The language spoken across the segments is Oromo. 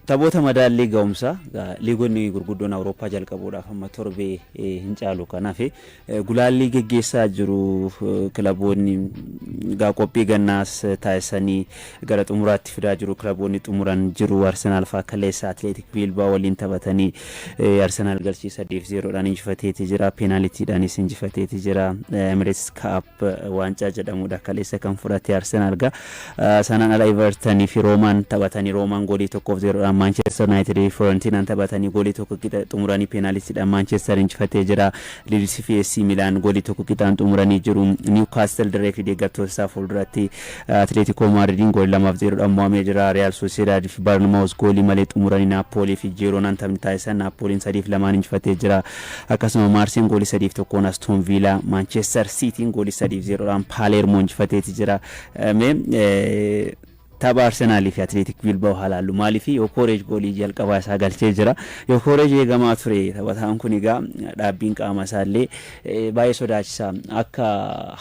Taphoota madaallii ga'umsaa liigonni gurguddoon Awurooppaa jalqabuudhaaf amma torbee hin caalu. Kanaaf gulaallii geggeessaa jiru. Kilaboonni gaa qophii gannaas taasisanii gara xumuraatti fidaa jiru. Kilaboonni xumuran jiru. Arsenaal fa'aa kaleessa Atileetik Biilbaa waliin taphatanii Arsenaal galchii 3-0dhaan injifateeti jira. Peenaalitiidhaanis injifateeti jira. Emirates Cup waancaa jedhamudha kaleessa kan fudhate Arsenaal gaa. Sanaan ala Everton fi Roomaan taphatanii Roomaan goolii 1-0dhaan, Maanchestar Yuunaayitid fi Fiorentinaan taphatanii goolii 1 qixa xumuranii peenaalitiidhaan Maanchestar injifatee jira. Liids fi AC Milaan goolii 1 qixaan xumuranii jiru. Niwkaastil dirree fi deeggartoota isaa fuulduratti Atileetikoo Maadridiin goolii 2-0dhaan mo'amee jira. Riyaal Soosiyedaad fi Barnmaawus goolii malee xumuranii. Naappoolii fi Jeeroonaan taphni taasisan Naappooliin 3-2n injifatee jira. Akkasuma Maarseen goolii 3-1n Astoon Viilaa, Maanchestar Siitiin goolii 3-0dhaan Paaleermoo injifateeti jira. Mee tapha Arsenaalii fi Atileetik Bilbao haa laallu. Maaliif Yookooreej goolii jalqabaa isaa galchee jira. Yookooreej eegamaa ture. Taphataan kun egaa dhaabbiin qaama isaallee baay'ee sodaachisaa. Akka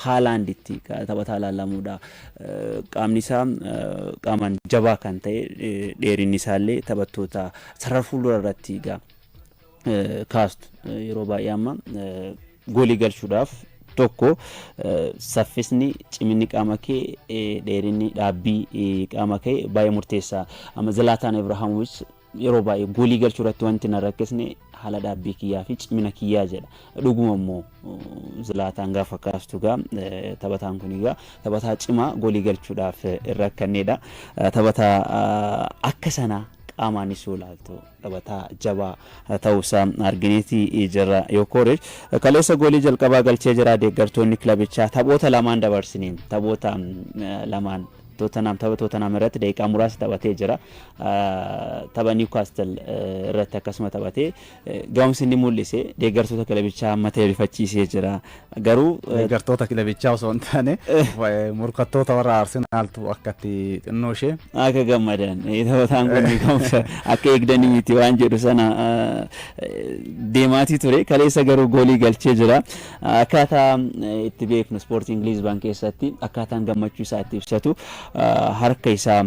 Haalaanditti taphataa laallamuudha. Qaamni isaa qaamaan jabaa kan ta'e, dheerinni isaallee taphattoota sarara fuuldura irratti egaa kaastu yeroo baay'ee amma goolii galchuudhaaf tokko saffisni, ciminni qaama kee, dheerinni dhaabbii qaama kee baay'ee murteessaa. Amma Zlaataan Ibrahimovic yeroo baay'ee goolii galchuu irratti wanti na rakkisne haala dhaabbii kiyyaa fi cimina kiyyaa jedha. Dhuguma immoo Zlaataan gaafa kaastu gaa taphataan kun egaa taphataa cimaa goolii galchuudhaaf hin rakkannedha. Taphataa akka sanaa qaamaanis yoo ilaaltu taphataa jabaa ta'uusaa argineeti jirra. Yookooreej kaleessa goolii jalqabaa galchee jira. Deeggartoonni kilabichaa taphoota lamaan dabarsiniin, taphoota lamaan Tottenham, tapha Tottenham irratti daqiiqaa muraasa taphatee jira. Tapha Newcastle irratti akkasuma taphatee ga'umsi inni mul'ise deeggartoota kilabichaa amma ta'e rifachiisee jira. Garuu Deeggartoota kilabichaa osoo hin taane morkattoota warra Arsenaaltu akkatti xinnoo ishee akka gammadan, taphataan kun ga'umsa akka eegdanii miti waan jedhu sana deemaatii ture. Kaleessa garuu goolii galchee jira. Akkaataa itti beeknu Ispoortiin Liizban keessatti akkaataan gammachuu isaa itti ibsatu harka isaa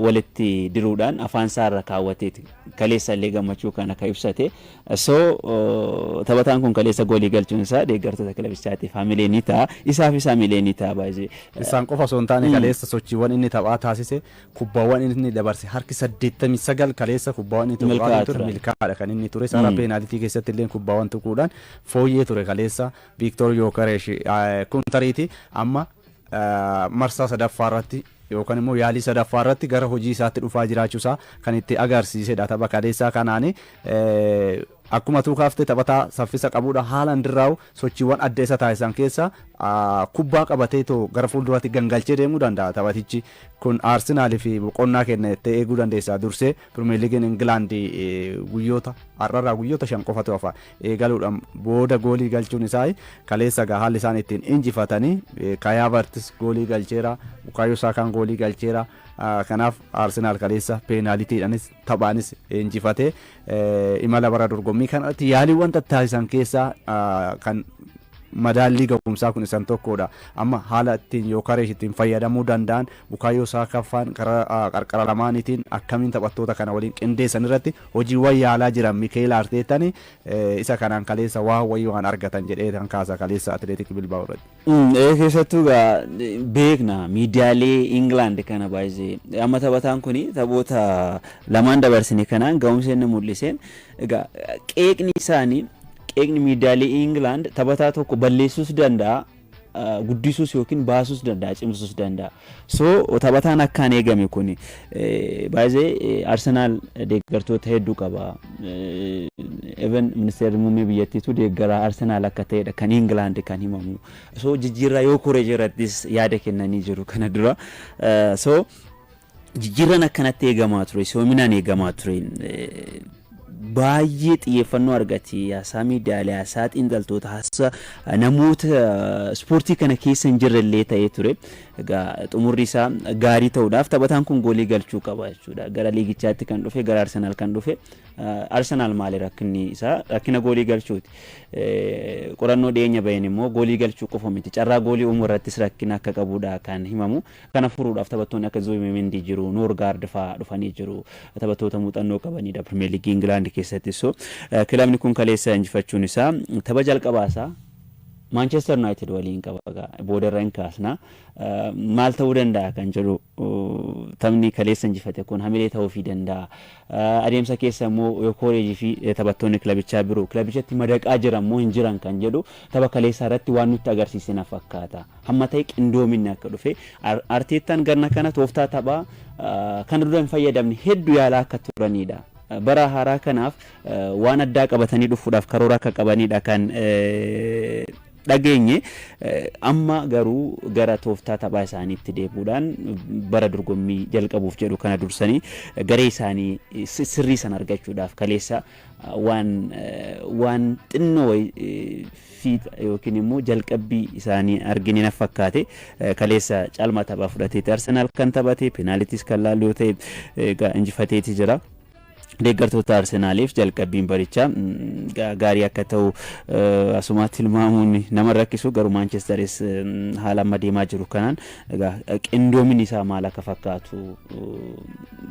walitti diruudhaan afaan isaa irra kaawwateeti. Kaleessa illee gammachuu kana kan ibsate. So taphataan kun kaleessa goolii galchuun isaa deeggartoota kilabichaatiif hamilee ni ta'a. Isaafis hamilee ni ta'a baay'ee. Isaan qofa osoo hin taane kaleessa sochiiwwan inni taphaa taasise, kubbaawwan inni dabarse harki 89 kaleessa kubbaawwan inni tuqaa ture milkaa'aadha kan inni ture. Sarara peenaalitii keessatti illee kubbaawwan tuquudhaan fooyyee ture kaleessa Viiktoor Yookareesh. Kun tariitii amma marsaa sadaffaa irratti yookaan immoo yaalii sadaffaa irratti gara hojii isaatti dhufaa jiraachuusaa kan itti agarsiisedha tapha kaleessaa kanaani. Akkuma tuu kaaftee taphataa saffisa qabudha. Haalaan dirraa'u sochiiwwan adda isa taasisan keessa kubbaa qabatee too gara fuulduraatti gangalchee deemuu danda'a taphatichi kun. Aarsenaalii fi boqonnaa kenna jettee eeguu dandeessa. Dursee Pirimeer Liigiin Ingilaand guyyoota har'arraa guyyoota 5 qofatu hafa eegaluudhaan booda goolii galchuun isaa kaleessa gaa haalli isaan ittiin injifatanii, Kaayi Haavartis goolii galcheera, Bukaayoo Saakaan goolii galcheera. Kanaaf Aarsenaal kaleessa peenaalitiidhaanis taphaanis injifatee imala bara dorgommii kanatti yaaliiwwan tattaasisan keessaa kan madaallii ga'umsaa kun isan tokkodha. Amma haala ittiin Yookareesh ittiin fayyadamuu danda'an, Bukaayoo Saakaffaan karaa qarqara lamaaniitiin akkamiin taphattoota kana waliin qindeessan irratti hojiiwwan yaalaa jiran Mikeel Arteetaan isa kanaan kaleessa waa wayii waan argatan jedhee kan kaasa kaleessa Atileetik Bilbaa'oo irratti. Keessattuu egaa beekna miidiyaalee Ingilaand kana baay'ee. Amma taphataan kun taphoota lamaan dabarsine kanaan ga'umsa inni mul'iseen egaa qeeqni isaanii, qeeqni miidiyaalee Ingilaand taphataa tokko balleessuus danda'a, guddisuus yookiin baasuus danda'a, cimsuus danda'a. So taphataan akkaan eegame kun baay'ee Arsenaal deeggartoota hedduu qaba. Even ministeerri muummee biyyattiitu deeggaraa Arsenaal akka ta'edha kan Ingilaand kan himamu. So jijjiirraa Yookoreej irrattis yaada kennanii jiru kana dura. So jijjiirraan akkanatti eegamaa ture, soominaan eegamaa ture. Baay'ee xiyyeeffannoo argate haasaa miidiyaalee, haasaa xiinxaltoota, haasaa namoota ispoortii kana keessa hin jirre illee ta'ee ture. Egaa xumurri isaa gaarii ta'uudhaaf taphataan kun goolii galchuu qaba jechuudha. Gara liigichaatti kan dhufe, gara Arsenaal kan dhufe, Arsenaal maali rakkinni isaa? Rakkina goolii galchuuti. Qorannoo dhiyeenya baheen immoo goolii galchuu qofa miti, carraa goolii uumuu irrattis rakkina akka qabudha kan himamu. Kana furuudhaaf taphattoonni akka Zubimendi jiru, Noorgaard fa'aa dhufanii jiru. Taphattoota muuxannoo qabanidha Pirimeer Liigii Ingilaand keessatti. So kilabni kun kaleessa injifachuun isaa tapha jalqabaa isaa Maanchestar Yuunaayitid waliin qaba, boodarra hin kaasna. Maal ta'uu danda'a kan jedhu, taphni kaleessa injifate kun hamilee ta'uufii danda'a. Adeemsa keessa immoo Yookoreejii fi taphattoonni kilabichaa biroo kilabichatti madaqaa jiran moo hin jiran kan jedhu tapha kaleessaa irratti waan nutti agarsiise na fakkaata. Hamma ta'e qindoominni akka dhufe, Arteettaan ganna kana tooftaa taphaa kana dura hin fayyadamne hedduu yaalaa akka turanidha. Bara haaraa kanaaf waan addaa qabatanii dhufuudhaaf karoora akka qabanidha kan dhageenye. Amma garuu gara tooftaa taphaa isaaniitti deebi'uudhaan bara dorgommii jalqabuuf jedhu kana dursanii garee isaanii sirrii sana argachuudhaaf kaleessa waan xinnoo fiixa yookiin immoo jalqabbii isaanii argine na fakkaate. Kaleessa caalmaa taphaa fudhateeti Arsenaal kan taphate. Peenaalitis kan laallu yoo ta'e injifateeti jira. Deeggartoota Arsenaaliif jalqabbiin barichaa gaarii akka ta'u asumaatti tilmaamuun nama rakkisu. Garuu Maanchestaris haala amma deemaa jiru kanaan qindoominni isaa maal akka fakkaatu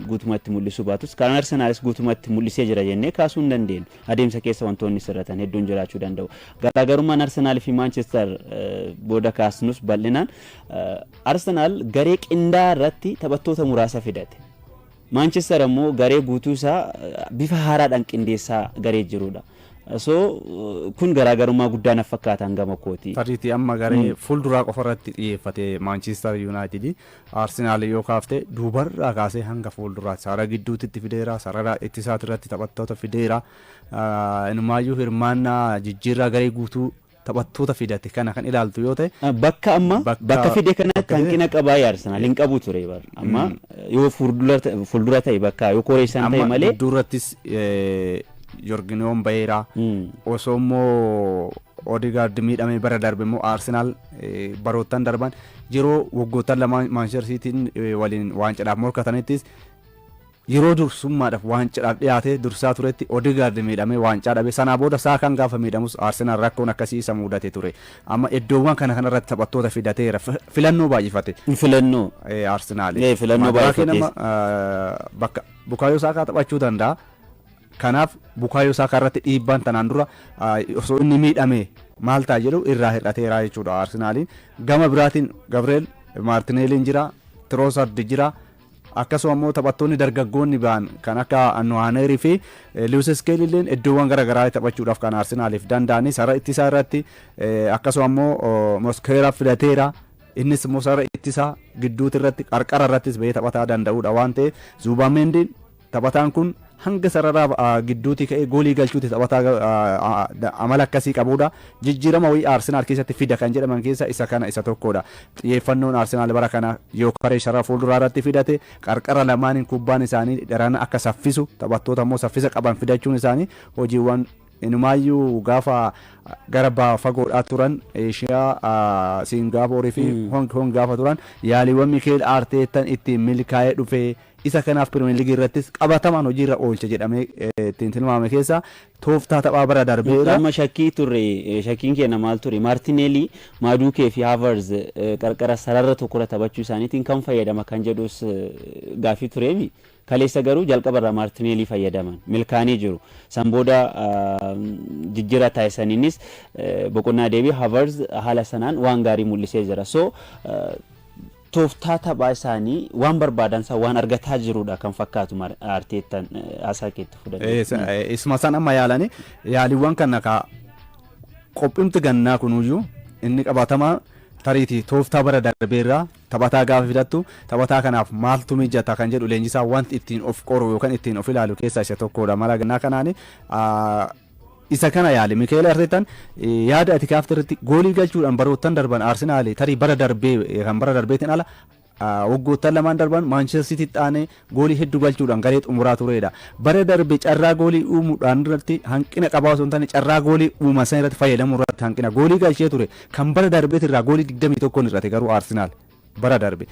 guutumatti mul'isuu baatus, kan Arsenaalis guutumatti mul'isee jira jennee kaasuu hin dandeenyu. Adeemsa keessa wantoonni sirratan hedduun jiraachuu danda'u. Garaagarummaan Arsenaal fi Maanchestar booda kaasnus, bal'inaan Arsenaal garee qindaa'aa irratti taphattoota muraasa fidate. Maanchestar ammoo garee guutuu isaa bifa haaraadhaan qindeessaa garee jirudha. So kun garaagarummaa guddaa na fakkaata hangama kooti. Tariitii amma garee fuulduraa qofa irratti xiyyeeffate Maanchestar Yuunaayitid. Arsenaal yoo kaafte, duubarraa kaasee hanga fuulduraatti sarara gidduutti fideera, sarara ittisaati irratti taphattoota fideera. Inumaayyuu hirmaannaa jijjiirraa garee guutuu taphattoota fidate kana kan ilaaltu yoo ta'e. Bakka amma bakka fide kanatti hanqina qabaa Arsenaal hin qabu ture bar. Amma yoo fuuldura ta'e, bakka yoo koreessan ta'e malee. Gidduurrattis Jorginoon baheera. Osoo immoo Odegaard miidhamee bara darbe immoo Arsenaal baroottan darban yeroo waggoottan lamaan Maanchestar Siitiin waliin waancaadhaaf morkatanittis, yeroo dursummaadhaaf waancaadhaaf dhiyaatee dursaa turetti Odegaard miidhamee waancaa dhabe. Sanaa booda Saakaan gaafa miidhamus Arsenaal rakkoon akkasii isa mudate ture. Amma iddoowwan kana kanarratti taphattoota fidateera, filannoo baay'ifate. Filannoo. Arsenaal. Filannoo baay'ifate. Bakka Bukaayoo Saakaa taphachuu danda'a. Kanaaf Bukaayoo Saakaa irratti dhiibbaan tanaan dura osoo inni miidhame maal ta'a jedhu irraa hir'ateera jechuudha Arsenaaliin. Gama biraatiin Gabriel Maartineeliin jira, Trossard jira. Akkasuma immoo taphattoonni dargaggoonni ba'an kan akka Nuwaaneerii fi Lewis Skelly illeen iddoowwan garaagaraa taphachuudhaaf kan Arsenaaliif danda'ani. Sarara ittisaa irratti akkasuma immoo Moskeera filateera. Innis immoo sarara ittisaa gidduuti irratti, qarqara irrattis bahee taphataa danda'udha waan ta'eef, Zuubameendiin taphataan kun hanga sarara gidduutii ka'ee goolii galchuuti taphataa amala akkasii qabudha. Jijjiirama wayii Arsenaal keessatti fida kan jedhaman keessa isa kana isa tokkodha. Xiyyeeffannoon Arsenaal bara kana yoo karee sarara fuulduraa irratti fidate, qarqara lamaaniin kubbaan isaanii daran akka saffisu taphattoota immoo saffisa qaban fidachuun isaanii hojiiwwan inumaayyuu gaafa gara fagoodhaa turan, Eeshiyaa, Siingaaporii fi Hong Kong gaafa turan, yaaliiwwan Mikeel Arteetan ittiin milkaa'ee dhufe isa kanaaf Pirimeer Liigii irrattis qabatamaan hojiirra oolche jedhamee ittiin tilmaame keessaa tooftaa taphaa bara darbeera. Amma shakkii turre, shakkiin keenya maal ture? Maartineelii, Maaduukee fi Havertz qarqara sarara tokkorra taphachuu isaaniitiin kan fayyadama kan jedhus gaaffii tureemi. Kaleessa garuu jalqabarraa Maartineelii fayyadaman milkaanii jiru. San booda jijjiirraa taasisaniinis boqonnaa deebii Havertz haala sanaan waan gaarii mul'isee jira. So tooftaa taphaa isaanii waan barbaadan san waan argataa jirudha kan fakkaatu Arteettaan haasaa keetti fudhate. Isuma san amma yaalanii yaaliiwwan kana ka qophimti gannaa kunuyyuu inni qabatamaa tariitii tooftaa bara darbeerraa taphataa gaafa fidattu taphataa kanaaf maaltu mijata kan jedhu leenjisaa wanti ittiin of qoru yookaan ittiin of ilaalu keessaa isa tokkodha. Mala gannaa kanaani isa kana yaale Mikeel Arteetaan. Yaada ati kaafte irratti, goolii galchuudhaan baroottan darban Arsenaal tarii bara darbee kan bara darbeetiin ala waggoottan lamaan darban Maanchister Siitiitti aanee goolii hedduu galchuudhaan garee xumuraa turedha. Bara darbe carraa goolii uumuudhaan irratti hanqina qabaa osoo hin taane, carraa goolii uuman san irratti fayyadamuu irratti hanqina goolii galchee ture kan bara darbeetirraa goolii 21 hir'ate garuu Arsenaal. Bara darbe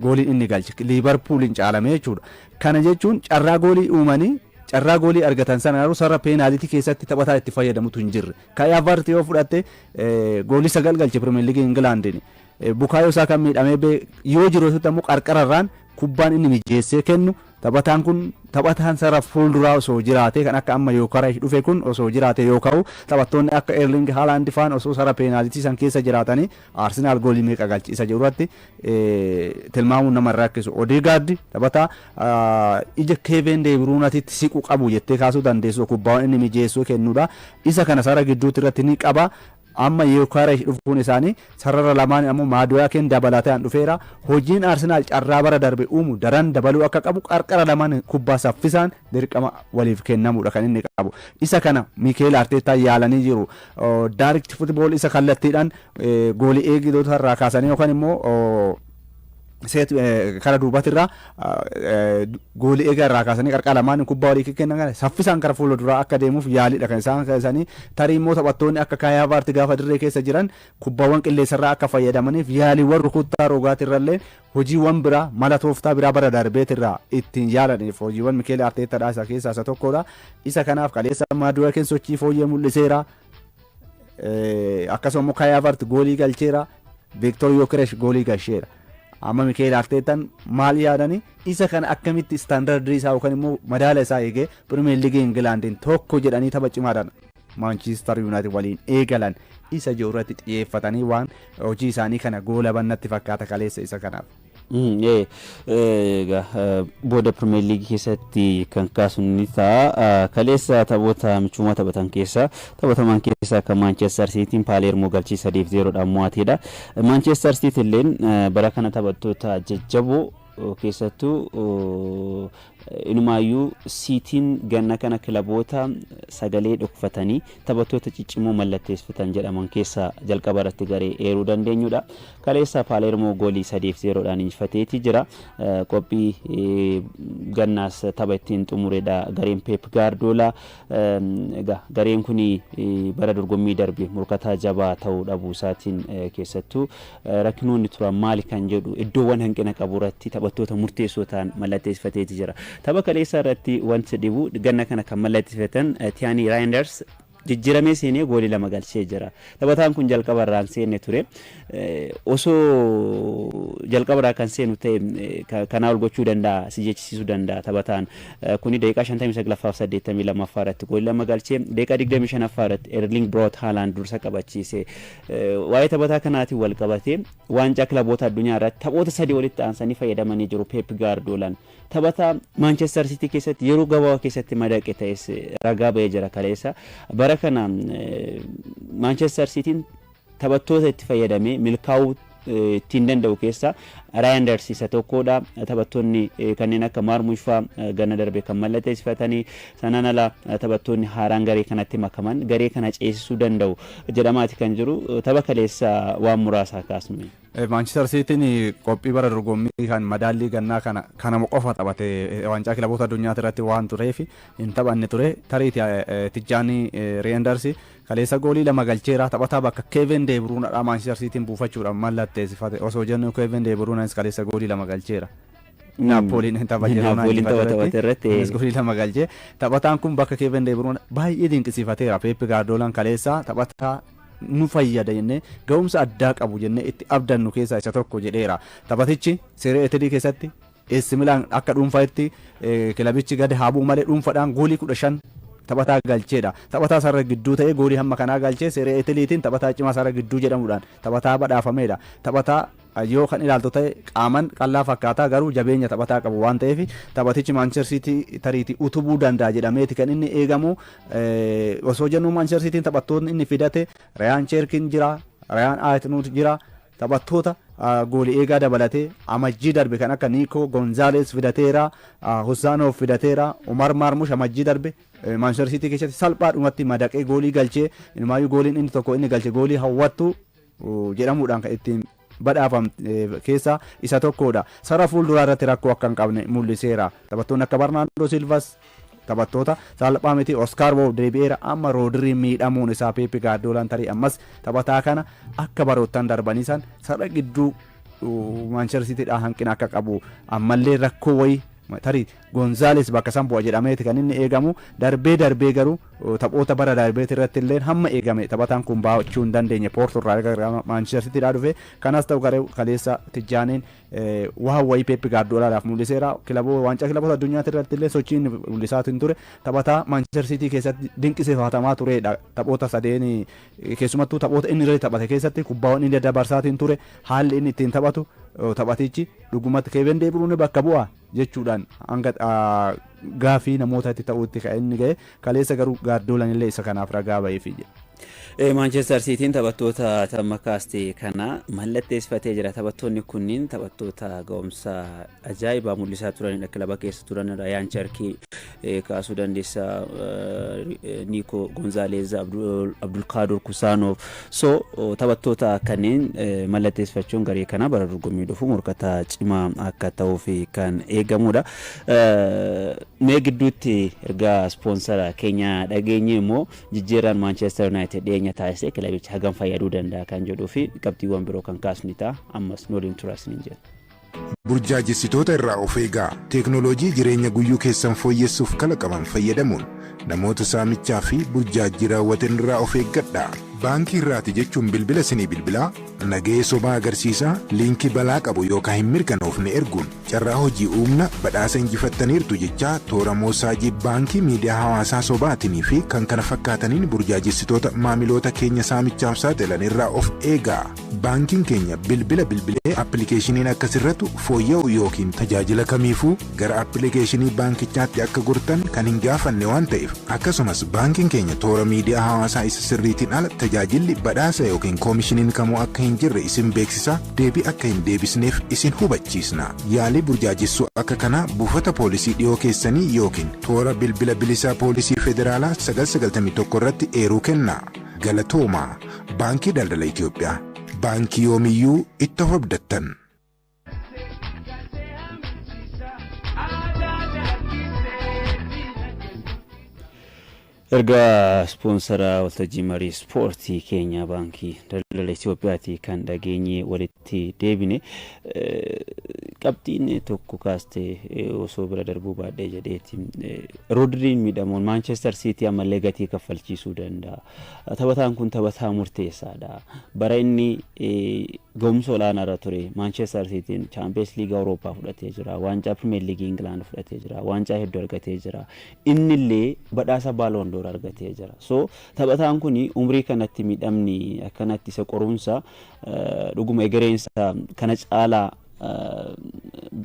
gooliin inni galche Liibarpuuliin caalame jechuudha. Kana jechuun carraa goolii uumanii carraa goolii argatan sana garuu sarara peenaalitii keessatti taphataa itti fayyadamutu hin jirre. Kai Havertz yoo fudhatte, goolii 9 galche Pirimeer Liigii Ingilaandiin. Bukaayoo isaa kan miidhamee yoo jiru ammoo qarqararraan kubbaan inni mijeessee kennu, taphataan kun, taphataan sarara fuulduraa osoo jiraate, kan akka amma Gyökeres dhufe kun osoo jiraate, yookaan taphattoonni akka Erling Haaland faan osoo sarara peenaalitii san keessa jiraatanii, Arsenaal goolii meeqa galchi isa jedhu irratti tilmaamuun nama hin rakkisu. Odegaard taphataa ija Kevin De Bruynetti siqu qabu jettee kaasuu dandeessu, kubbaawwan inni mijeessuu kennudha. Isa kana sarara gidduutti irratti ni qaba. Amma Gyökeres dhufuun isaanii sarara lamaan ammoo Maaduwaakeen dabalataan dhufeera. Hojiin Arsenaal carraa bara darbe uumu daran dabaluu akka qabu, qarqara lamaan kubbaa saffisaan dirqama waliif kennamudha kan inni qabu. Isa kana Miikeel Arteetaa yaalanii jiru. Direct football isa kallattiidhaan goolii eegdota irraa kaasanii yookaan immoo seet kara duubatirraa goolii eegaa irraa kaasanii qarqara lamaan kubbaa walii kennan kana saffisaan kara fuula duraa akka deemuuf yaalidha kan isaan kaasanii. Tarii immoo taphattoonni akka Kai Havertz gaafa dirree keessa jiran kubbaawwan qilleensarraa akka fayyadamaniif yaaliiwwan rukuttaa rogaatirrallee hojiiwwan biraa, mala tooftaa biraa bara darbeetirraa ittiin yaalaniif hojiiwwan Mikeel Arteettaadhaa isa keessaa isa tokkodha. Isa kanaaf kaleessa Maaduwaakeen sochii fooyyee mul'iseera. Akkasuma immoo Kai Havertz goolii galcheera. Viktor Gyökeres goolii galcheera. Amma Mikeel Arteetaan maal yaadanii, isa kana akkamitti istaandardii isaa yookaan immoo madaala isaa eegee Pirimeer Liigii Ingilaandiin tokko jedhanii tapha cimaadhaan Maanchiistar Yuunaayitid waliin eegalan isa jiru irratti xiyyeeffatanii waan hojii isaanii kana goolaban natti fakkaata kaleessa isa kanaaf. Egaa booda Pirimeer Liigii keessatti kan kaasu ni ta'a. Kaleessa taphoota michummaa taphatan keessaa taphataman keessaa kan Maanchestar Siitiin Paaleermoo galchii 3-0dhaan mo'atedha. Maanchestar Siitii illeen bara kana taphattoota jajjaboo, keessattuu inumaayyuu Siitiin ganna kana kilaboota sagalee dhokfatanii taphattoota ciccimoo mallatteessifatan jedhaman keessaa jalqaba irratti garee eeruu dandeenyudha. Kaleessa Paaleermoo goolii 3-0dhaan injifateeti jira. Qophii gannaas tapha ittiin xumuredha gareen Pep Gaardiyoolaa. Egaa gareen kun bara dorgommii darbe morkataa jabaa ta'uu dhabuu isaatiin keessattuu rakkinoonni turan maali kan jedhu, iddoowwan hanqina qabu irratti taphattoota murteessoo ta'an mallatteessifateeti jira. Tapha kaleessaa irratti wanti dhibu, ganna kana kan mallatteessifatan Tiyaanii Raayinders jijjiiramee seenee goolii 2 galchee jira. Taphataan kun jalqaba irraan seenne ture. Osoo jalqaba irraa kan seenu ta'e kanaa ol gochuu danda'a, si jechisiisuu danda'a taphataan. Kuni daqiiqaa 59ffaa fi 82ffaa irratti goolii 2 galchee, daqiiqaa 25ffaa irratti Erling Braut Haaland dursa qabachiise. Waa'ee taphataa kanaatiin wal qabatee waancaa kilaboota addunyaa irratti taphoota sadii walitti aansanii fayyadamanii jiru Pep Guardiolaan. Taphataa Manchester City keessatti yeroo gabaabaa keessatti madaqe ta'es ragaa ba'ee jira kaleessa. Bara kana Manchester Cityin taphattoota itti fayyadamee milkaa'uu ittiin danda'u keessaa Raayanders isa tokkodha. Taphattoonni kanneen akka Maarmush fa'aa ganna darbe kan mallatteessifatanii, sanaan ala taphattoonni haaraan garee kanatti makaman garee kana ceesisuu danda'u jedhamaati kan jiru. Tapha kaleessa waan muraasaa kaasnu. Maanchister Siitiin qophii bara dorgommii kan madaallii gannaa kana kanama qofa taphate. Waancaa kilaboota addunyaa irratti waan tureef hin taphanne ture. Tarii Tijjaanii Reenders kaleessa goolii 2 galcheera. Taphataa bakka Keevin De Bruyneadha Maanchister Siitiin buufachuudhaan mallatteessifate osoo jennu, Keevin De Bruyneis kaleessa goolii 2 galcheera. Naapooliin tapha Naapooliin tapha taphate irratti. Goolii 2 galchee. Taphataan kun bakka Keevin De Bruyne baay'ee dinqisiifateera. Peep Gaardoolaan kaleessa taphataa nu fayyada jennee, ga'umsa addaa qabu jennee itti abdannu keessaa isa tokko jedheera. Taphatichi Serie A keessatti AC Milan akka dhuunfaatti, kilabichi gadi haa bu'u malee, dhuunfaadhaan goolii 15 taphataa galcheedha. Taphataa sarara gidduu ta'ee goolii hamma kanaa galchee Serie Italiitiin taphataa cimaa sarara gidduu jedhamuudhaan taphataa badhaafameedha. Taphataa yoo kan ilaaltu ta'e qaaman qallaa fakkaataa garuu jabeenya taphataa qabu waan ta'eef, taphatichi Manchester City tariitii utubuu danda'a jedhameeti kan inni eegamu. Osoo jennu Manchester Cityin taphattoonni inni fidate, Rayaan Cherkin jira, Rayaan Aayitnuut jira, taphattoota goolii eegaa dabalatee amajjii darbe kan akka Nico Gonzales fidateera, Husaanoof fidateera, Umar Marmush amajjii darbe Manchester City keessatti salphaadhumatti madaqee goolii galchee, inumaayyuu gooliin inni tokko inni galche goolii hawwattuu jedhamuudhaan kan ittiin badhaafamte keessaa isa tokkodha. Sarara fuulduraa irratti rakkoo akka hin qabne mul'iseera. Taphattoonni akka Barnaandoo Silvas taphattoota salphaa miti. Oscar Bob deebi'eera. Amma Roodiriin miidhamuun isaa Peep Gaardoolaan tarii ammas taphataa kana akka baroottan darbanii san sarara gidduu Maanchestar Siitiidhaa hanqina akka qabu, ammallee rakkoo wayii tarii Gonzaales bakka san bu'a jedhameeti kan inni eegamu. Darbee darbee garuu taphoota bara darbeeti irratti illee hamma eegame taphataan kun baachuu hin dandeenye Poorto irraa gara Maanchestar Siitiidhaa dhufe. Kanas ta'u garuu kaleessa Tijjaaniin waan wayii Peep Gaardiyoolaadhaaf mul'iseera. Kilaboo waancaa kilaboota addunyaatti irratti illee sochii inni mul'isaatiin ture taphataa Maanchestar Siitii keessatti dinqisiifatamaa turedha. Taphoota sadeen, keessumattuu taphoota inni irratti taphate keessatti, kubbaawwan inni dabarsaatiin ture, haalli inni ittiin taphatu, taphatichi dhugumatti Keevin De Bruyne bakka bu'a jechuudhaan hanga gaafii namoota itti ta'utti kan inni ga'e. Kaleessa garuu Gaardiyoolaan illee isa kanaaf ragaa ba'eefii jira. Maanchestar Siitiin taphattoota tamma kaaste kana mallatteessifatee jira. Taphattoonni kunniin taphattoota ga'umsa ajaa'ibaa mul'isaa turanidha. Kilaba keessa turanidha. Rayaan Charkii kaasuu dandeessa. Niiko Gonzaaleez, Abdulkaadur Kusaanov. So taphattoota kanneen mallatteessifachuun garee kana bara dorgommii dhufu morkataa cimaa akka ta'uuf kan eegamudha. Mee gidduutti ergaa ispoonsara keenya dhageenye immoo jijjiirraan Maanchestar Yuunaayitid dhiyeenya taasise kilabicha hagam fayyaduu danda'a kan jedhuu fi qabxiiwwan biroo kan kaasnu ta'a. Ammas nu waliin turaa isiniin jedha. Burjaajessitoota irraa of eegaa. Teeknooloojii jireenya guyyuu keessan fooyyessuuf kalaqaman fayyadamuun namoota saamichaa fi burjaajii raawwatan irraa of eeggadha. Baankii irraati jechuun bilbila isinii bilbilaa, nagahee sobaa agarsiisaa, liinkii balaa qabu yookaan hin mirkanoofne erguun carraa hojii uumna, badhaasa injifattaniirtu jechaa toora moosaajii baankii miidiyaa hawaasaa sobaatinii fi kan kana fakkaataniin burjaajessitoota maamiloota keenya saamichaaf saaxilan irraa of eegaa. Baankiin keenya bilbila bilbilee appilikeeshiniin akka sirratu, fooyya'u yookiin tajaajila kamiifuu gara appilikeeshinii baankichaatti akka gortan kan hin gaafanne waan ta'eef, akkasumas baankiin keenya toora miidiyaa hawaasaa isa sirriitiin ala tajaajilli badhaasa yookiin koomishiniin kamuu akka hin jirre isin beeksisaa deebii akka hin deebisneef isin hubachiisna. Yaalii burjaajessuu akka kanaa buufata poolisii dhiyoo keessanii yookiin toora bilbila bilisaa poolisii federaalaa 991 irratti eeruu kenna. Galatooma. Baankii Daldala Itoophiyaa. Baankii yoomiyyuu itti of abdattan. Ergaa ispoonsara waltajjii marii ispoortii keenya Baankii Daldala Itoophiyaati kan dhageenye walitti deebine. Qabxiin tokko kaastee osoo bira darbuu baadhee jedheeti. Roodriin miidhamuun Maanchestar Siitii ammallee gatii kaffalchiisuu danda'a. Taphataan kun taphataa murteessaadha. Bara inni ga'umsa olaanaa irra ture Maanchestar Siitiin Chaampiyeens Liigii Awurooppaa fudhatee jira. Waancaa Pirimeer Liigii Ingilaand fudhatee jira. Waancaa hedduu argatee jira. Inni illee badhaasa Baaloon argatee jira. So taphataan kun umrii kanatti miidhamni akkanatti isa qorumsa dhuguma egereensa kana caalaa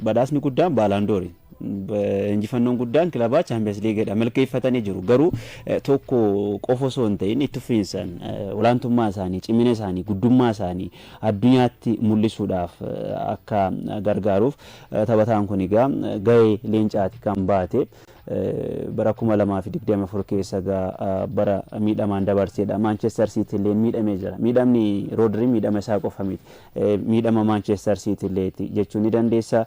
badhaasni guddaan Baalaandoori. Injifannoon guddaan kilabaa Chaampiyeens Liigiidha. Milkeeffatanii jiru. Garuu tokko qofa osoo hin ta'in itti fufiinsaan olaantummaa isaanii, cimina isaanii, guddummaa isaanii addunyaatti mul'isuudhaaf akka gargaaruuf taphataan kun egaa gahee leencaati kan baate. Bara 2024 keessa egaa bara miidhamaan dabarseedha. Maanchestar Siitii illee miidhamee jira. Miidhamni Roodrii miidhama isaa qofa miti. Miidhama Maanchestar Siitii illee jechuu ni dandeessa.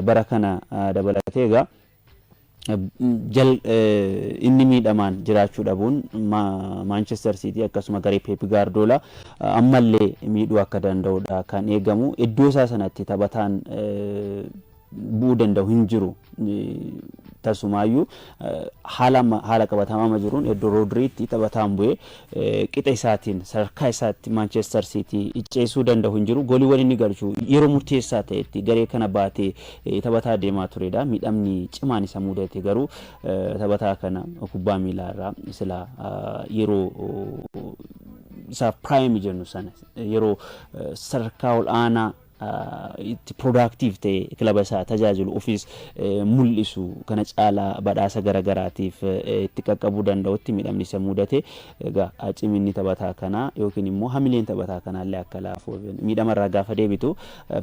Bara kana dabalatee egaa inni miidhamaan jiraachuu dhabuun Maanchestar Siitii akkasuma garee Peep Gaardiyoolaa ammallee miidhuu akka danda'udha kan eegamu. Iddoo isaa sanatti taphataan bu'uu danda'u hin jiru. Tasumaayyuu haala haala qabatamaa amma jiruun iddoo Roodriitti taphataan bu'ee qixa isaatiin sadarkaa isaatti Maanchestar Siitii icceessuu danda'u hin jiru. Gooliiwwan inni galchu yeroo murteessaa ta'etti garee kana baatee taphataa deemaa turedha. Miidhamni cimaan isa mudate garuu taphataa kana kubbaa miilaa irraa sila yeroo isaaf prime jennu sana, yeroo sadarkaa ol aanaa itti productive ta'e kilaba isaa tajaajilu, ofiis mul'isu, kana caalaa badhaasa garagaraatiif itti qaqqabuu danda'utti miidhamni isa mudate. Egaa ciminni taphataa kanaa yookiin immoo hamileen taphataa kanaallee akka laafu, miidhamarraa gaafa deebitu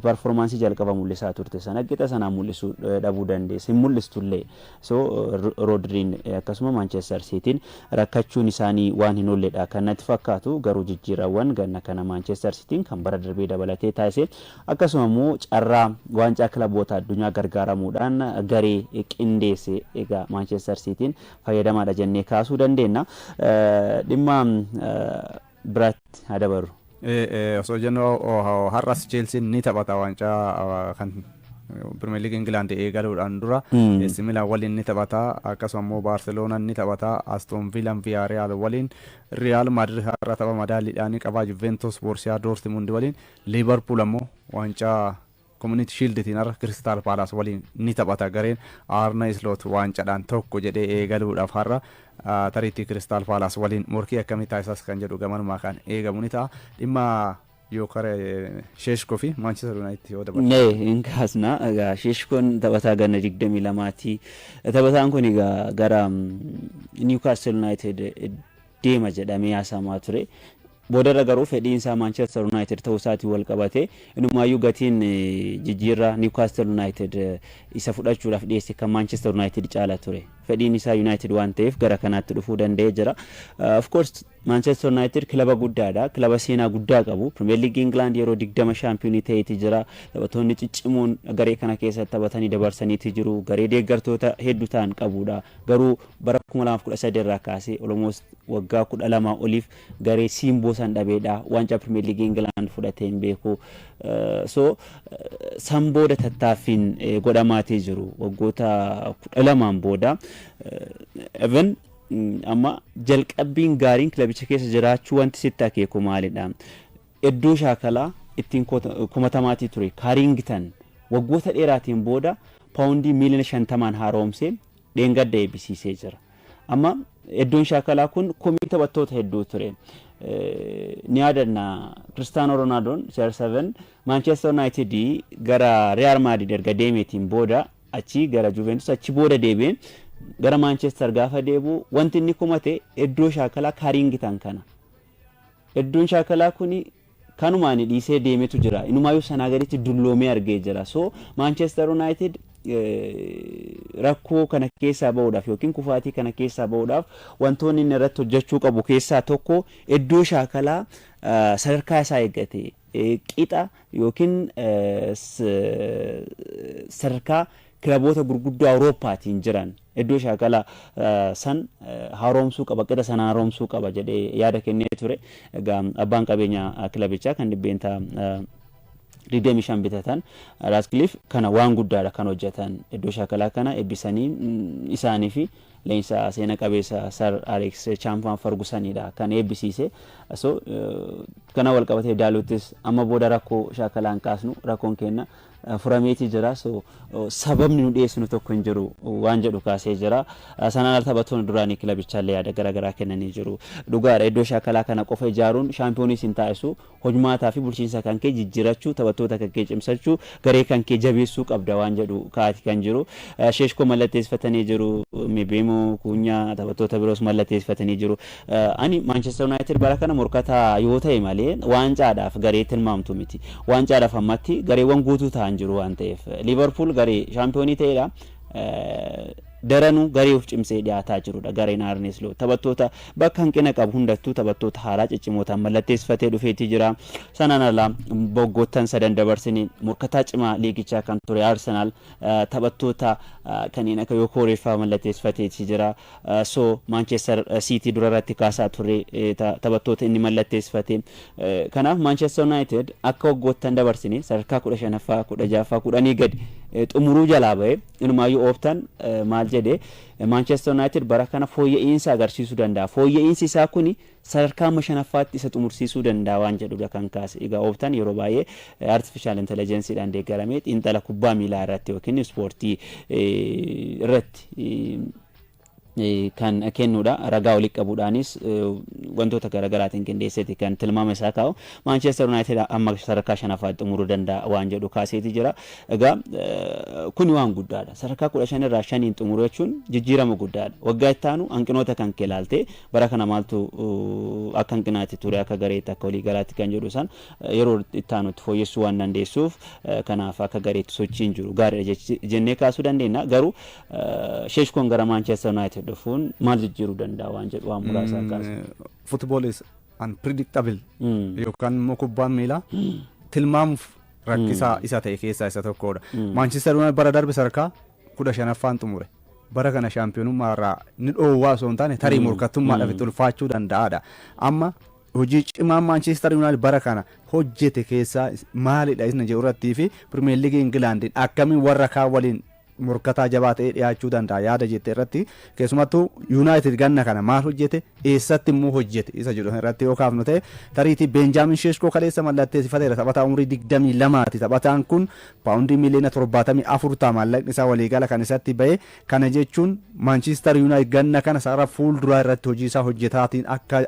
performance jalqaba mul'isaa turte sana qixa sanaa mul'isuu dhabuu dandeessa, hin mul'istullee. So Roodriin akkasuma Maanchestar Siitiin rakkachuun isaanii waan hin oolledha kan natti fakkaatu. Garuu jijjiirawwan ganna kana Maanchestar Siitiin kan bara darbee dabalatee taasise, akkasuma immoo carraa waancaa kilaboota addunyaa gargaaramuudhaan garee qindeesse, egaa Maanchestar Siitiin fayyadamaadha jennee kaasuu dandeenya. Dhimma biraatti haa dabarru. Osoo jennu har'as Cheelsiin ni taphata. Waancaa kan Pirimeer Liigii Ingilaand eegaluudhaan dura AC Milan waliin ni taphata. Akkasuma immoo Baarseloonaan ni taphata, Aston Villaan Viyaariyaal waliin, Riyaal Maadrid har'a tapha madaalliidhaan ni qaba, Juventus Boorsiyaa Doortimund waliin, Liivarpuul ammoo waancaa Community Shielditiin har'a Kiristaal Paalaas waliin ni taphata. Gareen Arne Slot waancadhaan tokko jedhee eegaluudhaaf har'a tariitti Kiristaal Paalaas waliin morkii akkamii taasisas kan jedhu gamanumaa kan eegamu ni ta'a. Dhimma Yookaan Sheeshkoo fi Maanchister Yuunaayitid yoo dabalu. Nee, hin kaasna. Egaa Sheeshkoon taphataa ganna 22ti. Taphataan kun egaa gara Newcastle United deema jedhamee haasamaa ture. Boodarra garuu fedhiin isaa Manchester United ta'uu isaatiin wal qabate, inumaayyuu gatiin jijjiirraa Newcastle United isa fudhachuudhaaf dhiyeesse kan Manchester United caala ture. Fedhiin isaa United waan ta'eef gara kanaatti dhufuu danda'ee jira. Of course, Manchester United kilaba guddaadha. Kilaba seenaa guddaa qabu. Premier League England yeroo 20 shaampiyoonii ta'eeti jira. Taphattoonni ciccimoon garee kana keessatti taphatanii dabarsaniiti jiru. Garee deeggartoota hedduu ta'an qabudha. Garuu bara 2013 irraa kaasee almost waggaa 12 oliif garee simboo san dhabeedha. Waancaa Premier League England fudhatee hin beeku. So san booda tattaaffiin godhamaatii jiru. Waggoota 12n booda even amma jalqabbiin gaariin kilabicha keessa jiraachuu wanti sitti akeeku maalidha? Iddoo shaakalaa ittiin kumatamaatii ture Kaaringtan waggoota dheeraatiin booda paawundii miiliyoona 50n haaromsee dheengadda eebbisiisee jira. Amma iddoon shaakalaa kun komii taphattoota hedduu ture. Ni yaadanna, Kiristaanoo Roonaaldoon CR7 Manchester United gara Real Madrid erga deemeetiin booda, achi gara Juventus, achi booda deebi'ee gara Manchester gaafa deebi'u wanti inni kumate iddoo shaakalaa Kaaringtan kana. Iddoon shaakalaa kuni kanumaan dhiisee deemetu jira. Inumaayyuu sanaa gaditti dulloomee argee jira. So Manchester United rakkoo kana keessaa bahuudhaaf yookiin kufaatii kana keessaa bahuudhaaf wantoonni inni irratti hojjechuu qabu keessaa tokko iddoo shaakalaa sadarkaa isaa eeggate, qixa yookiin sadarkaa kilaboota gurguddoo Awurooppaatiin jiran iddoo shaakalaa san haaromsuu qaba, qixa sana haaromsuu qaba jedhee yaada kennee ture. Egaa abbaan qabeenyaa kilabichaa kan 25% bitatan Raatkiliif kana waan guddaadha kan hojjetan. Iddoo shaakalaa kana eebbisanii isaanii fi leenjisaa seena qabeessa Sir Alex Chapman Fergusonidha kan eebbisiise. So kana wal qabatee Daalottis amma booda rakkoo shaakalaa hin kaasnu, rakkoon kenna furameetii jira, so sababni nu dhiyeessinu tokko hin jiru waan jedhu kaasee jira. Sanaan ala taphattoonni duraanii kilabichaallee yaada garaagaraa kennanii jiru. Dhugaadha, iddoo shaakalaa kana qofa ijaaruun shaampiyooniis hin taasisu. Hojmaataa fi bulchiinsa kan kee jijjiirachuu, taphattoota kan kee cimsachuu, garee kan kee jabeessuu qabda waan jedhu kaati kan jiru. Sheeshkoo mallatteessifatanii jiru, Mibeemoo, Kuunyaa, taphattoota biroos mallatteessifatanii jiru. Ani Manchester United bara kana morkataa yoo ta'e malee waancaadhaaf garee tilmaamtu miti. Waancaadhaaf ammatti gareewwan guutuu ta'an jiru waan ta'eef. Liverpool garee shaampiyoonii ta'edha. Daranuu garee of cimsee dhiyaataa jirudha gareen Arne Slot. Taphattoota bakka hanqina qabu hundattuu taphattoota haaraa ciccimootaan mallatteessifatee dhufeetii jira. Sanaan alaa waggoottan sadan dabarsine morkataa cimaa liigichaa kan ture Arsenal taphattoota kanneen akka Yokoreeffaa mallatteessifateetii jira. So Manchester City dura irratti kaasaa ture taphattoota inni mallatteessifate. Kanaaf Manchester United akka waggoottan dabarsine sadarkaa 15ffaa, 16ffaa, 10 gadi xumuruu jalaa ba'e. Inumaayyuu Ooptan maal jedhe? Manchester United bara kana fooyya'insa agarsiisuu danda'a. Fooyya'insi isaa kuni sadarkaa amma shanaffaatti isa xumursiisuu danda'a waan jedhudha kan kaase. Egaa Ooptan yeroo baay'ee artificial intelligenceedhaan deeggaramee xiinxala kubbaa miilaa irratti yookiin ispoortii irratti kan kennudha. Ragaa walitti qabuudhaanis wantoota garaagaraatiin qindeesseeti kan tilmaama isaa kaa'u. Manchester United amma sadarkaa shanaffaatti xumuruu danda'a waan jedhu kaaseeti jira. Egaa kuni waan guddaadha. Sadarkaa 15 irraa shaniin xumuruu jechuun jijjiirama guddaadha. Waggaa itti aanu hanqinoota kan kee ilaaltee bara kana maaltu akka hanqinaatti ture, akka gareetti, akka waliigalaatti kan jedhu san yeroo itti aanutti fooyyessuu waan dandeessuuf, kanaaf akka gareetti sochiin jiru gaariidha jennee kaasuu dandeenya. Garuu Sheeshkoon gara Manchester United dhufuun maal jijjiiruu danda'a waan jedhu waan muraasa kaasa. Football is unpredictable yookaan immoo kubbaan miilaa tilmaamuuf rakkisaa isa ta'e keessaa isa tokkodha. Manchester United bara darbe sadarkaa 15ffaan xumure. Bara kana shaampiyoonummaa irraa ni dhoowwaa osoo hin taane tarii morkattummaadhaaf itti ulfaachuu danda'aadha. Amma Hojii cimaan Maanchister Yuunaayitid bara kana hojjete keessaa maalidha isna jedhu irrattii fi Pirimeer Liigii Ingilaandiin akkamiin warra kaan waliin morkataa jabaa ta'ee dhiyaachuu danda'a yaada jette irratti, keessumattuu Yuunaayitid ganna kana maal hojjete, eessatti immoo hojjete isa jedhu irratti yoo kaafnu ta'e, tariitii Beenjaamin Sheeshkoo kaleessa mallatteessifateera. Taphataa umurii 22ti. Taphataan kun paawundii miliyoona 74 ta'a maallaqni isaa waliigala kan isatti ba'e. Kana jechuun Maanchister Yuunaayitid ganna kana sarara fuulduraa irratti hojii isaa hojjetaatiin akka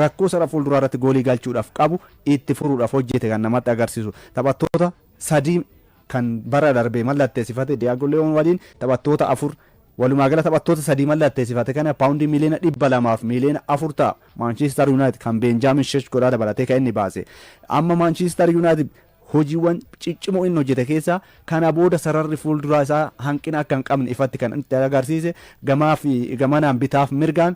rakkoo sarara fuulduraa irratti goolii galchuudhaaf qabu itti furuudhaaf hojjete kan namatti agarsiisu. Taphattoota sadii kan bara darbee mallatteessifate Diyaagoo Leewoon waliin taphattoota afur, walumaa gala taphattoota sadii mallatteessifate kana paawundii miliyoona 200 fi miliyoona 4 ta'a Maanchister Yuunaayitid kan Beenjaamin Sheeshkoodhaa dabalatee kan inni baase. Amma Maanchister Yuunaayitid hojiiwwan ciccimoo inni hojjete keessaa kana booda sararri fuulduraa isaa hanqina akka hin qabne ifatti kan itti agarsiise. Gamaa fi gamanaan, bitaaf mirgaan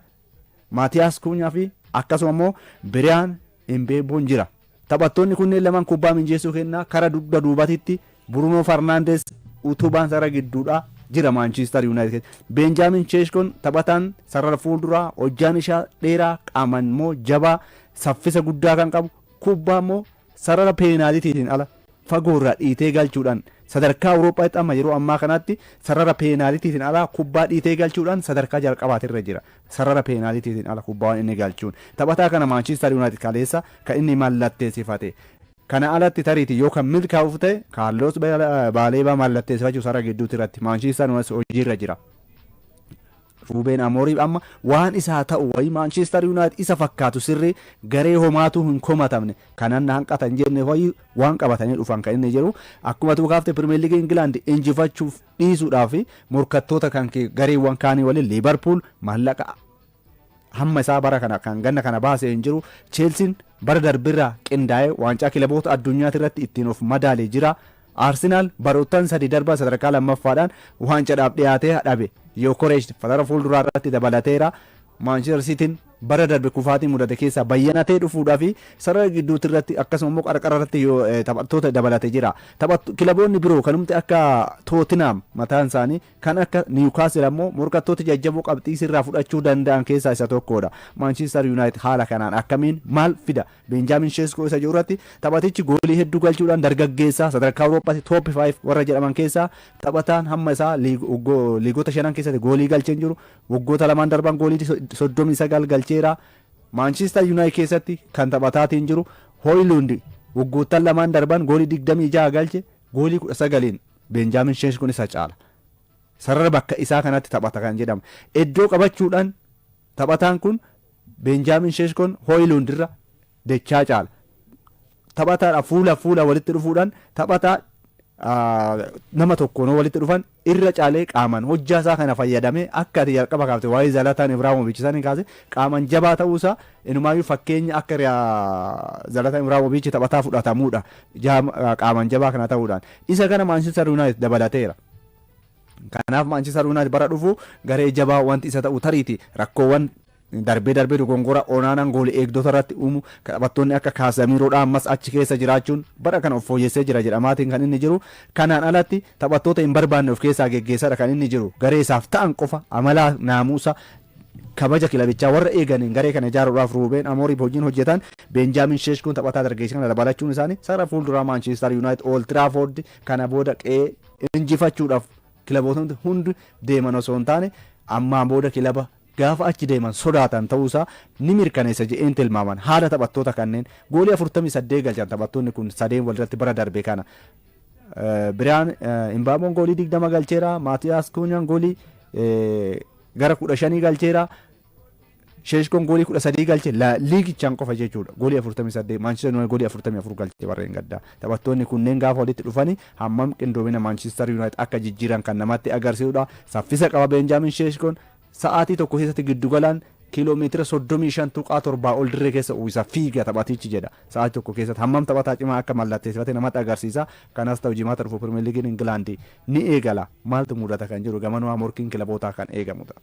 Maatiyaas Kuunyaa fi akkasuma immoo Biriyaan Imbeeboon jira. Taphattoonni kunneen lamaan kubbaa minjeessuu kennaa. Kara dugda duubatitti Bruno Fernandes utubaan sarara gidduudhaa jira Maanchister Yuunaayitid. Beenjaamin Sheeshkoon taphataan sarara fuulduraa hojjaan isaa dheeraa, qaamaan immoo jabaa, saffisa guddaa kan qabu, kubbaa immoo sarara peenaalitiin ala fagoo irraa dhiitee galchuudhaan sadarkaa Awurooppaatti amma yeroo ammaa kanatti sarara peenaalitiin ala kubbaa dhiitee galchuudhaan sadarkaa jalqabaatirra jira. Sarara peenaalitiin ala kubbaawwan inni galchuun. Taphataa kana Maanchister Yuunaayitid kaleessa kan inni mallatteessifate. Kana alatti tariitii yoo kan milkaa'uuf ta'e Kaarlos Baaleebaa mallatteessifachuu sarara gidduutti irratti Maanchister Yuunaayitid hojiirra jira. Ruubeen Amooriif amma waan isaa ta'u wayii Maanchister Yuunaayitid isa fakkaatu sirrii garee homaatu hin komatamne kanan hanqata hin jenne wayii waan qabatanii dhufan kan inni jiru. Akkuma tuukaafte, Pirimeer Liigii Ingilaand injifachuuf dhiisuudhaaf morkattoota kan gareewwan kaanii waliin Liibarpuul maallaqa hamma isaa bara kana kan ganna kana baasee hin jiru. Cheelsiin bara darbirraa qindaa'ee waancaa kilaboota addunyaati irratti ittiin of madaalee jira. Arsenaal baroottan 3 darban sadarkaa lammaffaadhaan waancaadhaaf dhiyaatee dhabe. Yokoresh sarara fuulduraa irratti dabalateera. Maanchister Siitiin bara darbe kufaatii mudate keessaa bayyanatee dhufuudhaa fi sarara gidduutti irratti akkasuma immoo qarqara irratti taphattoota dabalate jira. Kilaboonni biroo kanumti akka Tootinam mataan isaanii, kan akka Niwukaasil ammoo morkattoota jajjaboo qabxii sirraa fudhachuu danda'an keessaa isa tokkodha. Maanchister Yuunaayitid haala kanaan akkamiin maal fida? Beenjaamin Sheeskoo isa jiru irratti taphatichi goolii hedduu galchuudhaan dargaggeessaa sadarkaa Awurooppaatti top 5 warra jedhaman keessaa taphataan hamma isaa liigota shanan keessatti goolii galchee jiru. Waggoota lamaan darban goolii 39 galcheera. Maanchister Yuunaayitid keessatti kan taphataatiin jiru Hooyilund waggoottan lamaan darban goolii 26 galche, goolii 19n Beenjaamin Sheeshkoon isa caala. Sarara bakka isaa kanatti taphata kan jedhamu. Iddoo qabachuudhaan taphataan kun Beenjaamin Sheeshkoon Hooyilund irra dachaa caala. Taphataadha fuula fuula walitti dhufuudhaan taphataa nama tokkoon walitti dhufan irra caalee qaaman hojjaa isaa kana fayyadamee, akka ati jalqaba kaafte waa'ee Zalataan Ibrahimovic isaan kaase, qaaman jabaa ta'uusaa inumaayyuu fakkeenya akka Zalataan Ibrahimovic taphataa fudhatamuudha qaaman jabaa kana ta'uudhaan. Isa kana Maanchister Yuunaayitid dabalateera. Kanaaf Maanchister Yuunaayitid bara dhufu garee jabaa wanti isa ta'u tariiti rakkoowwan darbee darbee dogongora Onaanaan goolii eegdota irratti uumu, taphattoonni akka Kaasamiiroodha ammas achi keessa jiraachuun bara kana of fooyyessee jira jedhamaatiin kan inni jiru. Kanaan alatti taphattoota hin barbaanne of keessaa geggeessadha kan inni jiru. Garee isaaf ta'an qofa, amalaa, naamusa, kabaja kilabichaa warra eeganiin garee kana ijaaruudhaaf Ruubeen Amooriif hojiin hojjetan, Beenjaamin Sheeshkoon taphataa dargaggeessa kana dabalachuun isaanii sarara fuulduraa Maanchister Yuunaayitid Old Trafford kana booda qe'ee injifachuudhaaf kilabootni hundi deeman osoo hin taane ammaan booda kilaba gaafa achi deeman sodaatan ta'uusaa ni mirkaneessa jedheen tilmaaman. Haala taphattoota kanneen goolii 48 galchan taphattoonni kun sadeen walirratti bara darbe kana. Biriyaan Imbaamoon goolii 20 galcheera. Maatiyaas Kuunyaan goolii gara 15 galcheera. Sheeshkoon goolii 13 galche liigichaan qofa jechuudha. Goolii 48, Maanchister Yuunaayitid goolii 44 galche warreen gaddaa. Taphattoonni kunneen gaafa walitti dhufanii hammam qindoomina Maanchister Yuunaayitid akka jijjiiran kan namatti agarsiisudha. Saffisa qaba Beenjaamin Sheeshkoon. Sa'aatii tokko keessatti giddugalaan kiiloomeetira 35.7 ol dirree keessa uwwisa fiiga taphatichi jedha. Sa'aatii tokko keessatti hammam taphataa cimaa akka mallatteessifate namatti agarsiisa. Kanas ta'u jimaata dhufu Pirimeer Liigiin Ingilaandi ni eegala. Maaltu mudata kan jiru gamanumaa morkiin kilabootaa kan eegamudha.